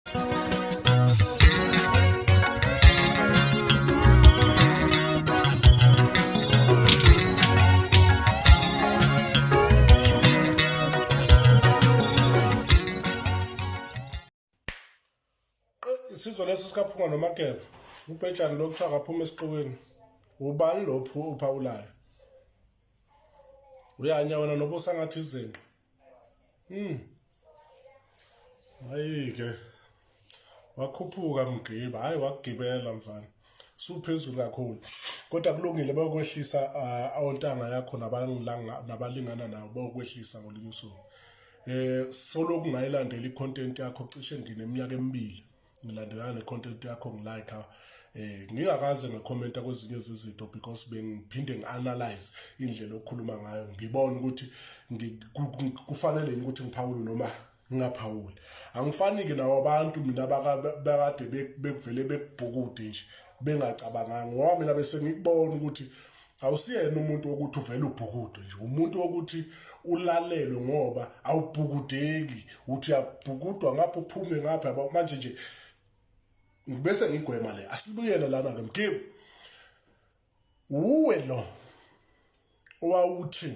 Isizwe leso sikaphunga noMageba ubhejane lo kuthiwa akaphuma esiqukweni ubani lo uphawulayo uyanya wena noba usangathi izinqa Hayi-ke wakhuphuka mgiba hayi wakugibela mfana suphezulu kakhulu kodwa kulungile bayokwehlisa ontanga yakho nabalingana nawo bayokwehlisa ngolunye usuku soloku ngayilandela i-content yakho cishe ngineminyaka emibili ngilandelana ne-content yakho ngilike ngingakaze ngikhomenta kwezinye zezinto because bengiphinde ngi-analyze indlela okhuluma ngayo ngibone ukuthi kufanele yini ukuthi ngiphawule noma ngingaphawuli. Angifani-ke nawo abantu mina bakade bekuvele bekubhukude nje bengacabanganga ngoba mina bese ngikubona ukuthi awusiyena umuntu wokuthi uvele ubhukude nje umuntu wokuthi ulalelwe ngoba awubhukudeki uthi uyabhukudwa ngapha uphume ngapha yabo manje nje ngibese ngigwema le asibuyele lana ke mgibe uwe lo owawuthi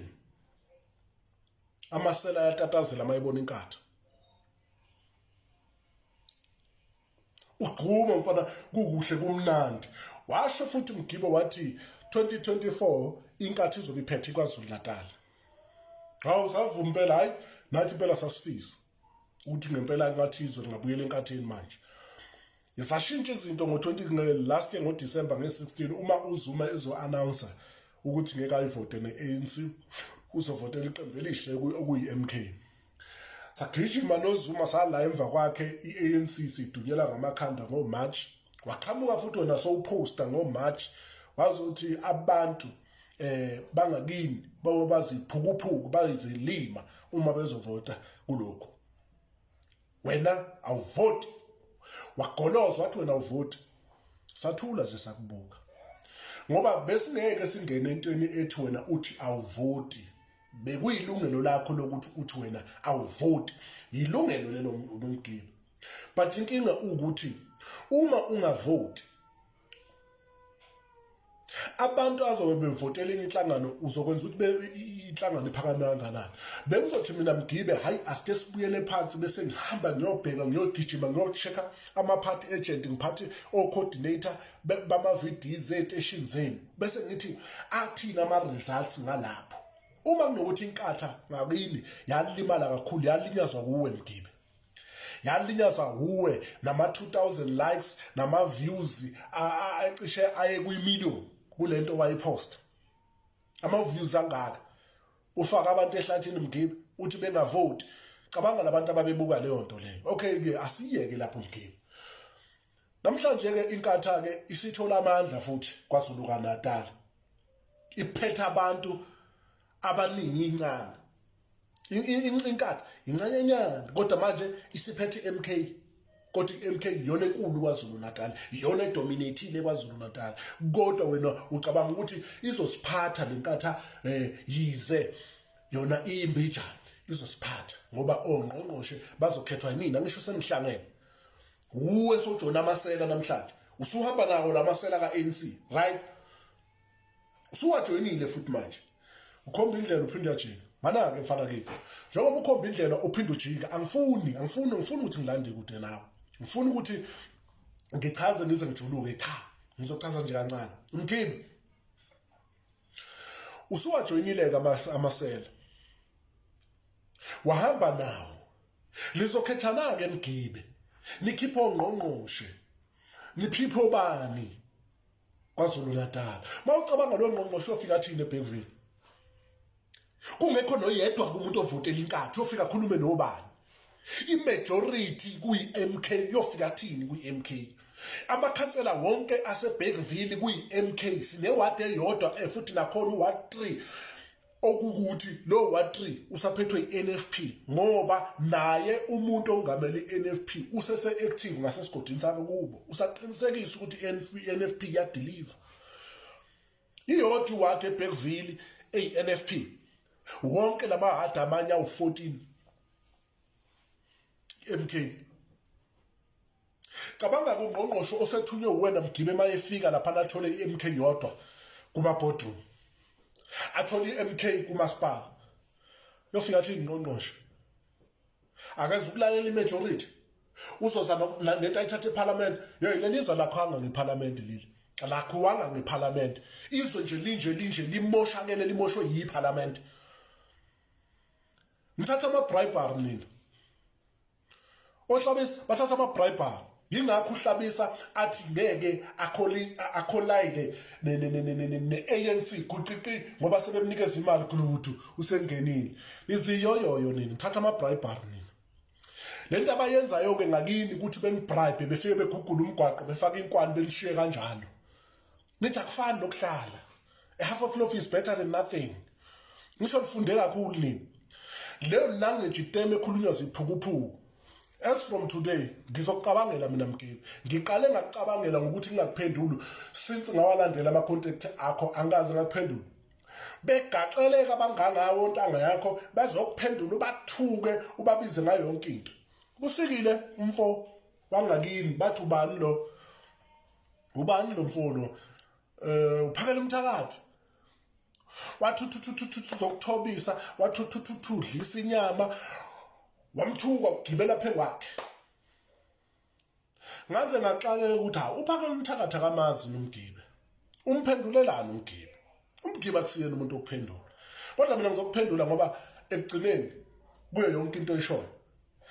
amasela ayatatazela mayebona inkatha ugquma mfana kukuhle kumnandi washo futhi mgibe wathi 2024 inkathi izobe iphethe iKwaZulu Natal. Hawu savuma impela hayi nathi impela sasifisa ukuthi ngempela inkathi izwe lingabuyela enkathini manje. Zashintsha izinto ngo-20 last year ngoDisemba nge-16 uma uZuma ezo-announcer ukuthi ngeke ayivote ne-ANC uzovotela iqembu elihle okuyi-MK. Sagijima noZuma sala emva kwakhe i-ANC sidunyela ngamakhanda ngoMarch. Waqhamuka futhi wena sowuposta ngoMarch wazothi abantu bangakini babe baziphukuphuku bayizilima uma bezovota kulokhu. Wena awuvoti. Wagoloza wathi wena awuvoti. Sathula nje sakubuka. Ngoba besingeke singene entweni ethi wena uthi awuvoti. Bekuyilungelo lakho lokuthi uthi wena awuvoti. Yilungelo lelo Mgibe. But inkinga ukuthi uma ungavoti abantu azobe bevotela enye inhlangano uzokwenza ukuthi inhlangano iphakame kanganani. Bengizothi mina Mgibe hayi asike sibuyele phansi bese ngihamba ngiyobheka ngiyogijima ngiyocheck-a ama-party agent ngiphathe o-coordinator bama-VDs ey'teshini zenu bese ngithi athini ama-results ngalapho. Uma kunokuthi inkatha ngakini yalimala kakhulu yalinyazwa kuwe Mgibe. Yalinyazwa wuwe nama-2000 likes nama-views acishe aye kwi-million kulento wayiposta. Ama-views angaka. Ufaka abantu ehlathini Mgibe uthi bengavoti. Cabanga labantu ababebuka leyo nto leyo. Okay ke asiyeke lapho Mgibe. Namhlanje ke inkatha ke isithola amandla futhi KwaZulu kaNatal. Iphethe abantu abaningi incane. Inkatha incanyenyana kodwa manje isiphethe iMK. Kodwa iMK iyona enkulu KwaZulu Natal, iyona edominateile KwaZulu Natal. Kodwa wena ucabanga ukuthi izosiphatha lenkatha yize yona iyimbijana izosiphatha ngoba ongqongqoshe bazokhethwa yinina ngisho senihlangene. Uwe sojona amasela namhlanje. Usuhamba nawo lamasela ka-ANC, right? Usuwajoyinile futhi manje. Ukhomba indlela uphinde uyajika. Mana-ke mfana kithi. Njengoba ukhomba indlela uphinde ujika, angifuni, angifuni, ngifuni ukuthi ngilande kude nawe. Ngifuna ukuthi ngichaze ngize ngijuluke cha. Ngizochaza nje kancane. Mkhibe. Usuwajoyinile-ke amasela. Wahamba nawo. Lizokhethana-ke Mgibe. Nikhiphe ongqongqoshe. Niphiphe obani. KwaZulu Natal. Mawucabanga lo ngqongqoshe ofika athini eBergville. Kungekho noyedwa kumuntu ovotela inkathi ofika akhulume nobani. I-majority kuyi-MK yofika athini kwi-MK. Amakhansela wonke aseBergville kuyi-MK sinewadi eyodwa futhi nakhona uward 3 okukuthi lo ward 3 usaphethwe i-NFP ngoba naye umuntu ongamele i-NFP usese active ngasesigodini sakhe kubo usaqinisekisa ukuthi i-NFP iyadeliver. Iyodwa iward eBergville eyi-NFP wonke lamahadi amanye awu-14 MK. Cabanga kungqongqoshe osethunywe uwena Mgibe mayefika lapha athole iMK yodwa kuma boardroom. Athole iMK kumasipala. Yofika athi ingqongqoshe. Akeze ukulalela imajority. Uzoza nento ayithatha eParliament. Hey lelizwe lakhwanga ngeParliament leli. Lakhiwanga ngeParliament. Izwe nje linje linje limoshakele limoshwe yiParliament. Ngithatha ama bribery nina. Ohlabisa bathatha ama bribery. Yingakho uhlabisa athi ngeke akholi akholayide ne ne ne ne ne ANC guqiqi ngoba sebemnikeza imali gulukudu usengenile. Niziyoyoyo nini ngithatha ama bribery nina. Lento abayenzayo ke ngakini ukuthi benibribe befike begugula umgwaqo befake inkwani benishiye kanjalo. Nithi akufani nokuhlala. A half of loaf is better than nothing. Ngisho nifunde kakhulu nini. Leyo language iteme ekhulunywa ziphukuphuku. As from today ngizokucabangela mina Mgibe. Ngiqale ngakucabangela ngokuthi ngingakuphenduli since ngawalandela ama contact akho angikaze ngakuphendula. Begaxeleka abangangawo ontanga yakho bazokuphendula ubathuke ubabize ngayo yonke into. Kufikile umfo wangakini bathi ubani lo? Ubani lo mfo lo? Eh uphakela umthakathi. Wathi uzokuthobisa, wathi udlisa inyama. Wamthuka ugibela phe kwakhe. Ngaze ngaxakeka ukuthi hawu uphakela umthakathi akamazi nomgibe. Umphendulelani umgibe? Umgibe akusiyena umuntu okuphendula. Kodwa mina ngizokuphendula ngoba ekugcineni kuyo yonke into oyishoyo.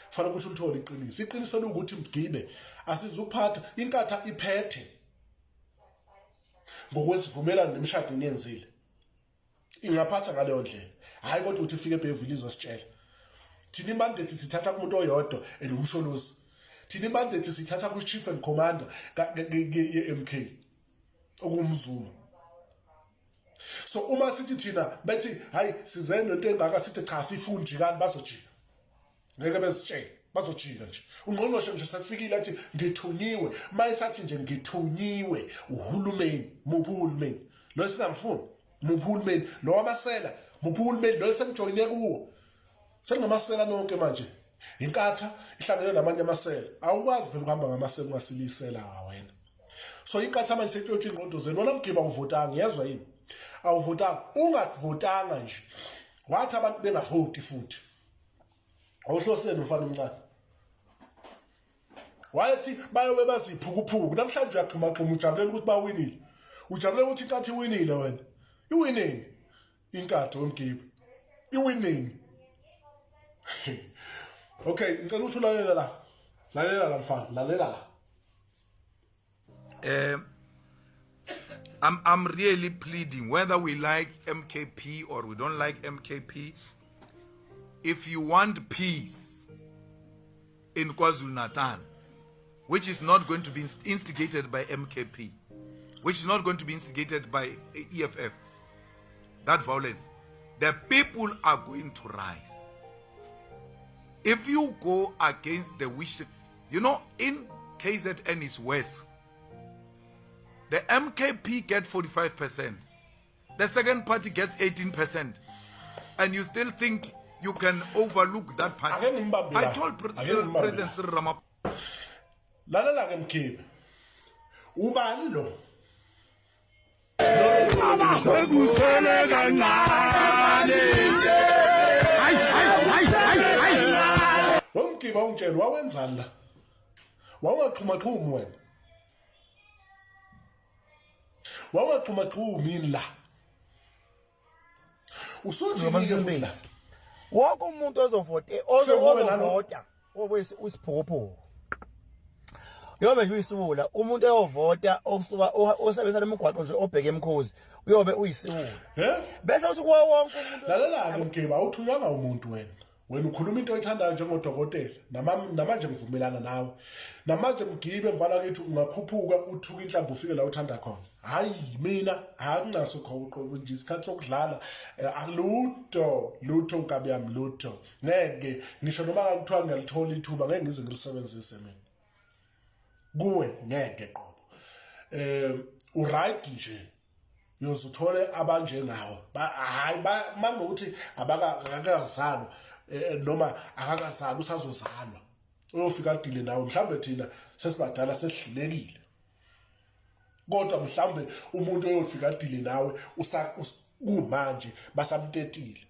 Fanele ukuthi ulithole iqiniso. Iqiniso liwukuthi mgibe asizuphatha inkatha iphethe ngokwesivumelwano nemishado eniyenzile. Ingaphatha ngaleyo ndlela. Hayi kodwa ukuthi ifike eBheville izositshela. Thina imandate sithatha kumuntu oyodwa and umsholozi. Thina imandate sithatha ku chief and commander ye-MK okuwumzulu. So uma sithi thina bethi hayi size nento engaka sithi cha sifuni jikani bazojika. Ngeke bezitshele bazojika nje. Ungqongqoshe nje sefikile athi ngithunyiwe. Mayisathi nje ngithunyiwe uhulumeni, muphi uhulumeni? Lo singamfuni. Muphi uhulumeni? Lo wamasela, muphi uhulumeni? Lo semjoyine kuwo. Seningamasela nonke manje. Inkatha ihlangene namanye amasela. Awukwazi phela ukuhamba ngamasela ungasilisela wena. So inkatha manje seyitshotsha ingqondo zenu. Wena mgiba awuvotanga, yezwa yini? Awuvotanga, ungavotanga nje. Wathi abantu bengavoti futhi. Awuhloseni mfana omncane. Wayethi bayobe baziphukuphuku. Namhlanje uyagxumagxuma ujabulela ukuthi bawinile. Ujabulela ukuthi inkathi iwinile wena. Iwineni? Inkatha wemgibe. Iwineni? Okay, ngicela ukuthi ulalela la. Lalela la mfana, lalela la. I'm really pleading, whether we like MKP or we don't like MKP, if you want peace in KwaZulu-Natal, which is not going to be instigated by MKP, which is not going to be instigated by EFF, that violence, the people are going to rise. If you go against the wish, you know, in KZN is worse. The MKP get 45%. The second party gets 18%. And you still think you can overlook that party. Ake ngimbambe la. I told Ake ngimbambe la. President Cyril Ramaphosa. Lalela ke Mkhibe. Ubani lo? Sekusele kancane. Hayi hayi hayi hayi. Womgiba ungitshela wawenzani la? Wawungaxhumaxhumi wena. Wawungaxhumaxhumi yini la? Usuthini-ke futhi la? Wonke umuntu ozovote Sekuwe nalo. ozovota obe isiphukuphuku. Uyobe nje uyisiwula umuntu eyovota osuka osebenzisa lemigwaqo nje obheke emkhozi uyobe uyisiwula. He? Bese uthi kuwo wonke umuntu Lalela-ke Mgiba awuthunywanga umuntu wena. Wena ukhuluma into oyithandayo njengodokotela. Namanje ngivumelana nawe. Namanje Mgibe mfana kithi ungakhuphuka uthuke inhlamba ufike la uthanda khona. Hayi mina akunaso khona nje isikhathi sokudlala alutho lutho nkabi yami lutho. Ngeke ngisho noma kuthiwa ngiyalithola ithuba ngeke ngize ngilisebenzise mina. Kuwe ngeke qobo. Uright nje. Uyoze uthole abanjengawo. Hayi mangokuthi abakazalwa noma akakazalwa usazozalwa. Uyofika adile nawe, mhlawumbe thina sesibadala sesihlulekile, kodwa mhlawumbe umuntu oyofika adile nawe kumanje basamtetile.